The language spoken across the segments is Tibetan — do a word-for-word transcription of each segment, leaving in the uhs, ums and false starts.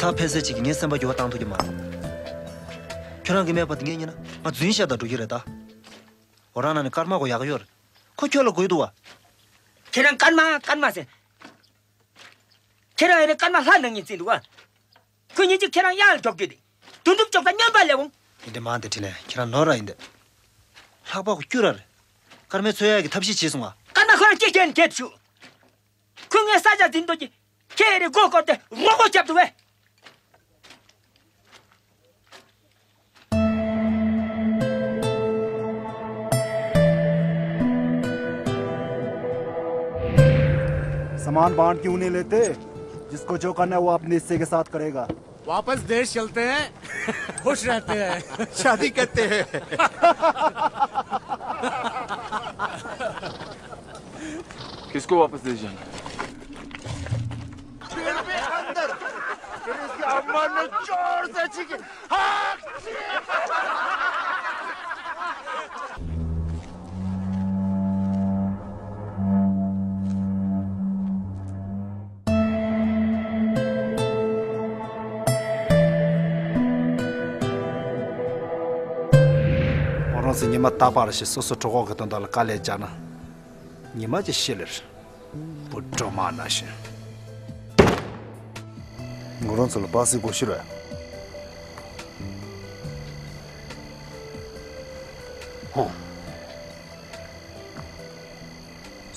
ད་ཕན་སེ་གཅིག་གིས་ངའི་སེམས་པ་འགྱུར་བ་བཏང་ཐུབ་ཀྱི་མ་རེད། ཁྱོད་རང་གིས་སྨྲས་པ་དེ་ངས་ཉན་ན་ང་རྫུན་བཤད་དང་འགྲོ་གི་རེད་ད། འོ་རང་ནང་ནས་སྐར་མ་གོ་ཡག་ཡོད་རེད། ཁོ་ཁྱོད་ལ་དགོས་འདུག་བ། ཁྱེད་རང་སྐར་མ་སྐར་མ་ཟེར། ཁྱེད་རང་ཡིན་ན་སྐར་མ་ལྷ་ནང་ཉིན་བརྩིས་འདུག་བ། ཁོ་ཉིན་གཅིག་ཁྱེད་རང་གཡང་ལ་རྒྱོབ་རྒྱུ་དེ། དུད་འགྲུབ་ཅོག་ཙག་སྨྱོན་པ་ལས་འོང་། ཡིན་དེ་མང་དེ་དྲིས་ལན་ཁྱེད་རང་ནོར་ར་ཡིན་དེ། ལྷག་པ་གོ་སྐྱུར་ར་རེད། སྐར་མའི་འཚོལ་ཡག་གི་ཐབས་ཤེས་བྱས་སོང་ང་། སྐར་མ་ཁོ་རང་སྐྱེ་སྐྱེ་ནས་སྐྱེ་བཅུག་ཁོས་ངའི་ས་ཆ་འཛིན་འདོད་ཀྱི། ཁྱེད་རེ་མགོ་སྐོར་ཏེ་རོགས་པ་རྒྱབ་འདུག་བས། सामान बांट क्यों नहीं लेते? जिसको जो करना है वो अपने हिस्से के साथ करेगा। वापस देश चलते हैं, खुश रहते हैं। शादी करते हैं। किसको वापस देश जाना है? फिर भी अंदर। फिर इसकी अम्मा ने जोर से चीखी, हाँ! ཁོ་རང་ཚོ་ཉི་མ་རྟག་པར་ཞིག་སོ་སོ་གྲོད་ཁོག་གི་དོན་དག་ལ་དཀའ་ལས་རྒྱག་ན། ཉི་མ་ཅིག་ཤི་ལེར། བུ་གྲོག་མ་ན་བཞིན། ང་རང་ཚོ་ལ་སྦ་སི་སྒོ་ཤི་རེད། ཧོ།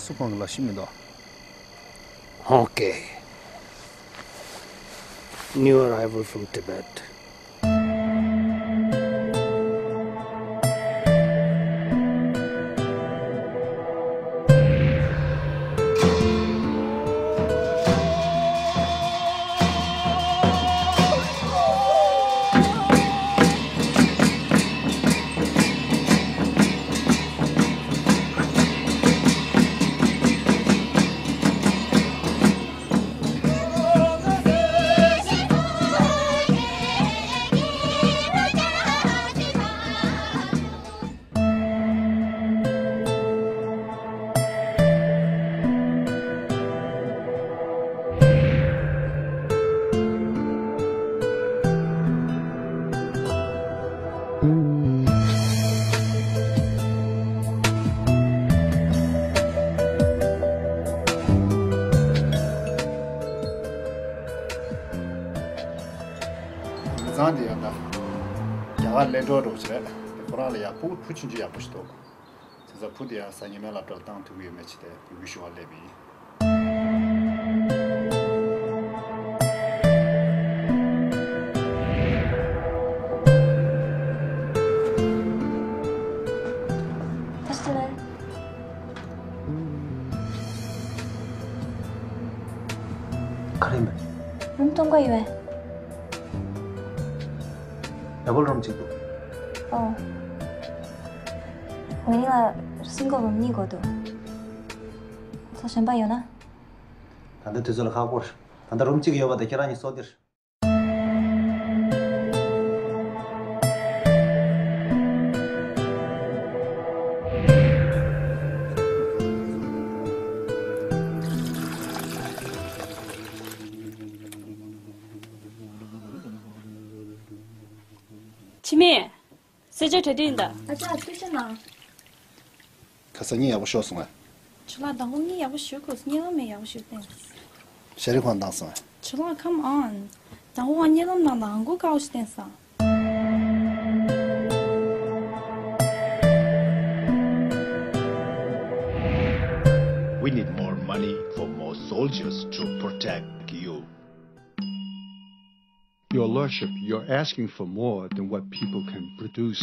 སུ་གང་གི་ལ་ཤི་མི་འདུག Okay. New arrival from Tibet. མི་ཚང་དེ་ཡང་ད། རྒྱ་གར་ལས་འགྲོ་འགྲོ་བྱས། ཁོ་རང་ལ་ཡང་བུ་བུ་ཆུང་ཆུང་ཡག་པོ་ཞིག་འདུག་བྱས་ཙང་བུ་དེ་ཡང་སང་ཉིན་མའི་སློབ་གྲྭར་བཏང་ཐུབ་ཀྱི་ཡོད་མེད་ཅི་དེ་འབོད་སྐུལ་ཞུ་བར་སླེབས་ཡིན། ག་རེ་ཡིན་པས། རུམ་སྟོང་པ་ཡོད་པས། ཌབ་བལ་རུམ་གཅིག་འདུག་ཨོ། ང་རང་ལ་སིང་གལ་རུམ་གཉིས་དགོས་འདུག་ཚོ་གཞན་པ་ཡོད་ན། ད་ལྟ་དུས་ཚོད་ལ་ཁག་པོ་རེད། ད་ལྟ་རུམ་གཅིག་ཡོད་པ་དེ་ཁྱེད་རང་གཉིས་གསོ་སྟེར། འཆི་མེད། གསལ་བྱེད་གྲ་སྒྲིག་ཡིན་ད། ཨ་ཅག་ཐུགས་རྗེ་གནང་། ཁ་སང་གཉིད་ཡག་པོ་ཤོར་སོང་ངས། ཇོ་ལགས་མདང་དགོང་གཉིད་ཡག་པོ་ཤོར་དགོས་གཉིད་ལམ་མེད་ཡག་པོ་ཤོར་བསྟན། ཤ་རི་ཁོང་བཏང་སོང་ངས། ཇོ་ལགས་come on། མདང་དགོང་གཉིད་ལམ་ནང་དང་མགོ་དཀར་པོ་ཞིག་བསྟན་སོང་། We need more money for more soldiers to protect you. Your Lordship, you're asking for more than what people can produce.